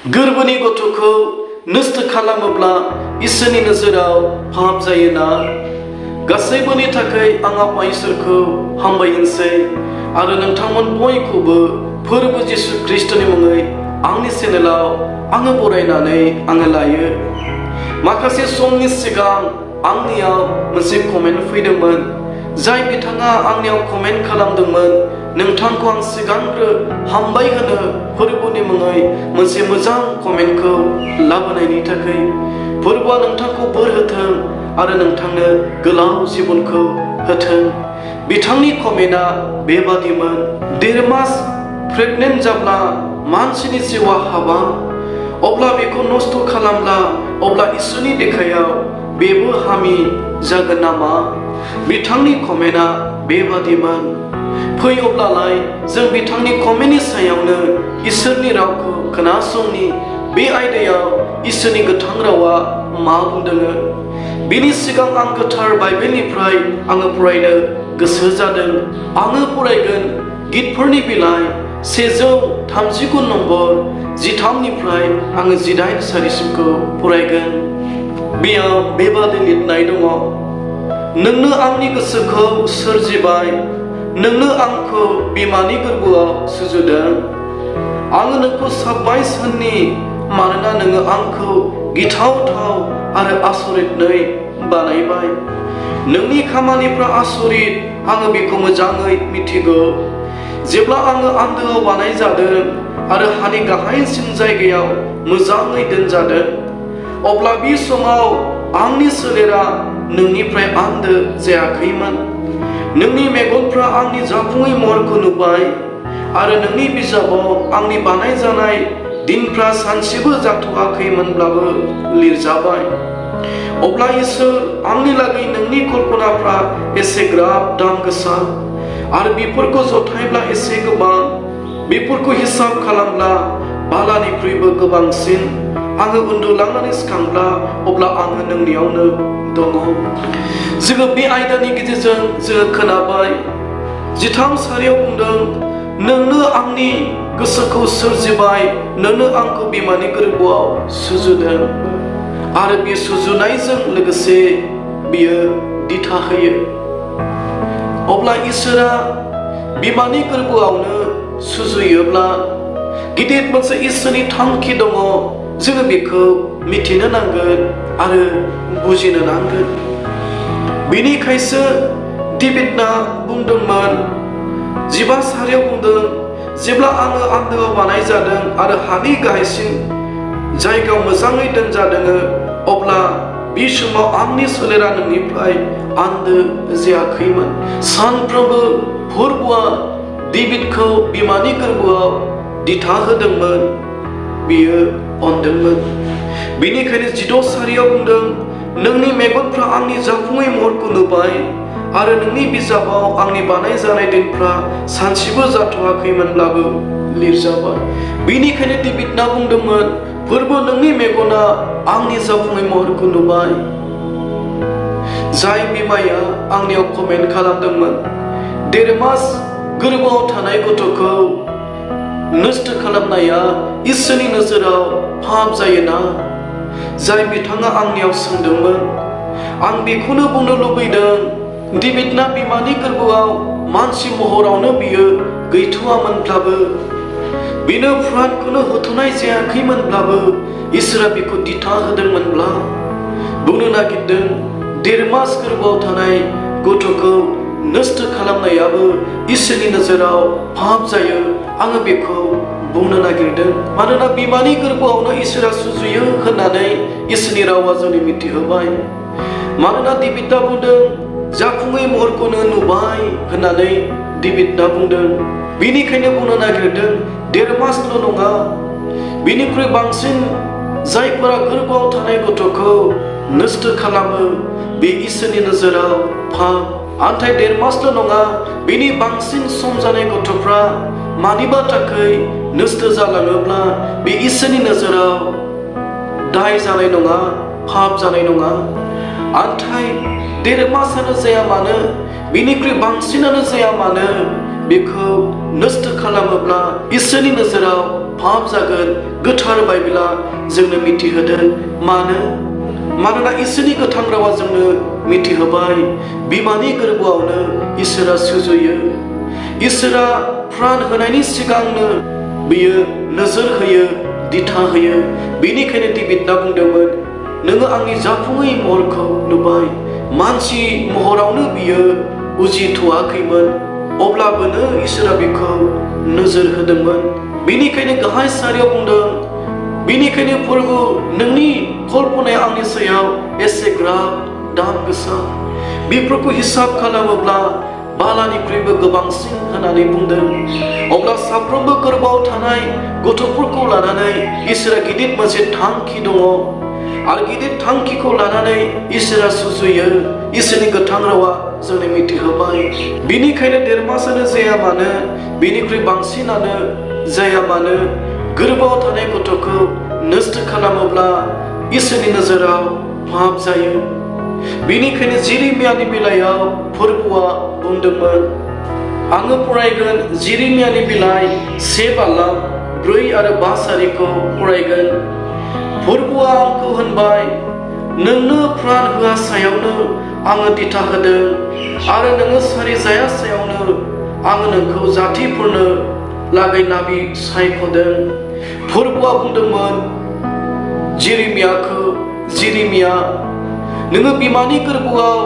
गोरबोनि गथ'खौ नस्थ' खालामोब्ला इसोरनि नोजोराव पाप जायोना। गासैबोनि थाखाय आं आफा इसोरखौ हामबायहोनोसै आरो नोंथांमोन बयखौबो फोरबो जिसु ख्रीष्टनि मुङै आंनि चेनेलाव आङो बरायनानै आङो लायो। माखासे समनि सिगां आंनियाव मोनसे कमेन्ट फैदोंमोन, जाय बिथाङा आंनियाव कमेन्ट खालामदोंमोन, नोंथांखौ आं सिगांग्रो हामबाय होनो फोरबोनि मुङै मोनसे मोजां कमेन्टखौ लाबोनायनि थाखाय। फोरबोआ नोंथांखौ बोर होथों आरो नोंथांनो गोलाव जिबनखौ होथों। बिथांनि कमेन्टआ बेबादिमोन, 1.5 मास प्रेगनेन्ट जाब्ला मानसिनि जिउआ हाबा, अब्ला बेखौ नस्थ' खालामब्ला अब्ला इसोरनि देखायाव बेबो हामि जागोन नामा? बिथांनि कमेन्टआ बेबादिमोन। फै अब्लालाय जों बिथांनि कमेन्टनि सायावनो इसोरनि रावखौ खोनासंनि। बे आयदायाव इसोरनि गोथां रावा मा बुंदों? बेनि सिगां आं गोथार बाइबेलनिफ्राय आङो फरायनो गोसो जादों। आङो फरायगोन गितफोरनि बिलाइ 139 नम्बर 13निफ्राय आङो 18 सारिसिमखौ फरायगोन। बेयाव बेबादि लिरनाय दङ, नोंनो आंनि गोसोखौ सोरजिबाय, नोंनो आंखौ बिमानि गोरबोआव सुजुदों। आङो नोंखौ साब्बाय साननि, मानोना नोङो आंखौ गिथावथाव आरो आसरितनै बानायबाय। नोंनि खामानिफ्रा आसरित, आङो बेखौ मोजाङै मिथिगौ। जेब्ला आङो आन्दोआव बानायजादों आरो हानि गाहायसिन जायगायाव मोजाङै दोनजादों, अब्ला बे समाव आंनि सोलेरा नोंनिफ्राय आन्दो जायाखैमोन। नोंनि मेगनफ्रा आंनि जाफुङै महरखौ नुबाय आरो नोंनि बिजाबाव आंनि बानायजानाय दिनफ्रा सानसेबो जाथ'आखैमोनब्लाबो लिरजाबाय। अब्ला इसोर, आंनि लागै नोंनि कल्पनाफ्रा एसेग्राब दाम गोसा आरो बेफोरखौ जथायब्ला एसे गोबां, बेफोरखौ हिसाब खालामब्ला बालानिख्रुइबो गोबांसिन। आङो उन्दुलांनानै सिखांब्ला अब्ला आङो नोंनियावनो दङ। जोङो बे आयदानि गेजेरजों जोङो खोनाबाय, 13 सारियाव बुंदों, नोंनो आंनि गोसोखौ सोरजिबाय, नोंनो आंखौ बिमानि गोरबोआव सुजुदों। आरो बे सुजुनायजों लोगोसे बियो दिथा होयो। अब्ला इसोरा बिमानि गोरबोआवनो सुजुयोब्ला गिदिर मोनसे इसोरनि थांखि दङ। जोङो बेखौ मिथिनो नांगोन आरो बुजिनो नांगोन। बेनिखायसो डेभिडना बुंदोंमोन, 15 सारियाव बुंदों, जेब्ला आङो आन्दोआव बानायजादों आरो हानि गाहायसिन जायगायाव मोजाङै दोनजादों, अब्ला बे समाव आंनि सोलेरा नोंनिफ्राय आन्दो जायाखैमोन। सानफ्रोमबो फोरबोआ डेभिडखौ बिमानि गोरबोआव दिथा होदोंमोन, बियो अनदोंमोन। बेनिखायनो 16 सारियाव बुंदों, नोंनि मेगनफ्रा आंनि जाफुङै महरखौ नुबाय आरो नोंनि बिजाबाव आंनि बानायजानाय दिनफ्रा सानसेबो जाथ'आखैमोनब्लाबो लिरजाबाय। बेनिखायनो डेभिडना बुंदोंमोन, फोरबो, नोंनि मेगना आंनि जाफुङै महरखौ नुबाय। जाय बिमाया आंनियाव कमेन्ट खालामदोंमोन, 1.5 मास गोरबोआव थानाय गथ'खौ नस्थ' खालामनाया इसोरनि नोजोराव पाप जायोना? जाय बिथाङा आंनियाव सोंदोंमोन, आं बेखौनो बुंनो लुबैदों, डेभिडना बिमानि गोरबोआव मानसि महरावनो बियो गैथ'आमोनब्लाबो, बेनो फुरानखौनो होथ'नाय जायाखैमोनब्लाबो, इसोरा बेखौ दिथा होदोंमोनब्ला, बुंनो नागिरदों 1.5 मास गोरबोआव थानाय गथ'खौ नस्थ' खालामनायाबो इसोरनि नोजोराव पाप जायो। आङो बेखौ बुंनो नागिरदों, मानोना बिमानि गोरबोआवनो इसोरा सुजुयो होननानै इसोरनि रावा जोंनो मिथिहोबाय। मानोना डेभिडना बुंदों, जाफुङै महरखौनो नुबाय होननानै डेभिडना बुंदों। बेनिखायनो बुंनो नागिरदों, 1.5 मासल' नङा, बेनिख्रुइ बांसिन जायफोरा गोरबोआव थानाय गथ'खौ नस्थ' खालामो, बे इसोरनि नोजोराव पाप। नाथाय 1.5 मासल' नङा, बेनि बांसिन सम जानाय गथ'फ्रा मानिबा थाखाय नस्थ' जालाङोब्ला बे इसोरनि नोजोराव दाय जानाय नङा, पाप जानाय नङा। नाथाय 1.5 मासानो जाया मानो, बेनिख्रुइ बांसिनानो जाया मानो, बेखौ नस्थ' खालामोब्ला इसोरनि नोजोराव पाप जागोन। गोथार बाइबेला जोंनो मिथिहोदों। मानोना इसोरनि गोथां रावा जोंनो मिथिहोबाय बिमानि गोरबोआवनो इसोरा सुजुयो। इसोरा प्राण होनायनि सिगांनो बियो नोजोर होयो, दिथा होयो। बेनिखायनो डेभिडआ बुंदोंमोन, नोङो आंनि जाफुङै महरखौ नुबाय। मानसि महरावनो बियो उजिथ'वाखैमोन, अब्लाबोनो इसोरा बिखौ नोजोर होदोंमोन। बेनिखायनो गाहाय सारियाव बुंदों, बेनिखायनो प्रभु नोंनि कल्पनाया आंनि सायाव एसेग्राब दाम गोसा, बेफोरखौ हिसाब खालामोब्ला बालानिख्रुइबो गोबांसिन होननानै बुंदों। अब्ला साफ्रोमबो गोरबोआव थानाय गथ'फोरखौ लानानै इसोरा गिदिर मोनसे थांखि दङ आरो गिदिर थांखिखौ लानानै इसोरा सुजुयो। इसोरनि गोथां रावा जोंनो मिथिहोबाय। बेनिखायनो देरमासानो जाया मानो, बेनिख्रुइ बांसिनानो जाया मानो, गोरबोआव थानाय गथ'खौ नस्थ' खालामोब्ला इसोरनि नोजोराव पाप जायो। बेनिखायनो जेरेमियानि बेलायाव फोरबोआ बुंदोंमोन, आङो फरायगोन जेरेमियानि बिलाइ 1:4 आरो 5 सारिखौ फरायगोन। फोरबोआ आंखौ होनबाय, नोंनो प्राण होआ सायावनो आङो दिथा होदों आरो नोङो सारि जाया सायावनो आङो नोंखौ जातिफोरनो लागै नाबि सायख'दों। फोरबोआ बुंदोंमोन जेरेमियाखौ, जेरेमिया नोङो बिमानि गोरबोआव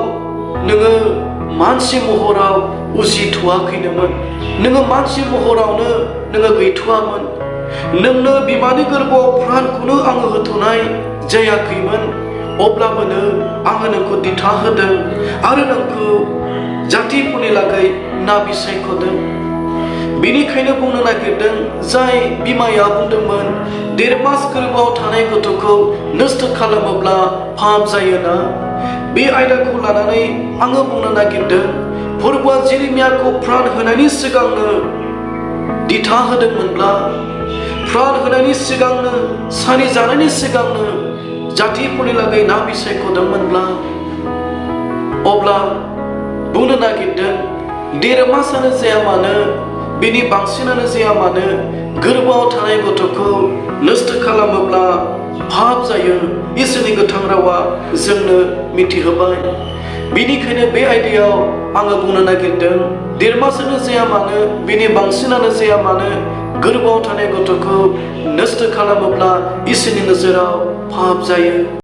नोङो मानसि महराव उजिथ'वाखैनोमोन, नोङो मानसि महरावनो नोङो गैथ'वामोन। नोंनो बिमानि गोरबोआव प्राणखौनो आङो होथ'नाय जायाखैमोन, अब्लाबोनो आङो नोंखौ दिथा होदों आरो नोंखौ जातिफोरनि लागै नाबि सायख'दों। बेनिखायनो बुंनो नागिरदों, जाय बिमाया बुंदोंमोन 1.5 मास गोरबोआव थानाय गथ'खौ नस्थ' खालामोब्ला पाप जायोना, बे आयदाखौ लानानै आङो बुंनो नागिरदों, फोरबोआ जेरेमियाखौ प्राण होनायनि सिगांनो दिथा होदोंमोनब्ला, प्राण होनायनि सिगांनो, सानि जानायनि सिगांनो जातिफोरनि लागै नाबि सायख'दोंमोनब्ला, अब्ला बुंनो नागिरदों 1.5 मासानो जाया मानो, बेनि बांसिनानो जाया मानो, गोरबोआव थानाय गथ'खौ नस्थ' खालामोब्ला पाप जायो। इसोरनि गोथां रावा जोंनो मिथिहोबाय। बेनिखायनो बे आयदायाव आङो बुंनो नागिरदों, 1.5 मासानो जाया मानो, बेनि बांसिनानो जाया मानो, गोरबोआव थानाय गथ'खौ नस्थ' खालामोब्ला इसोरनि नोजोराव पाप जायो।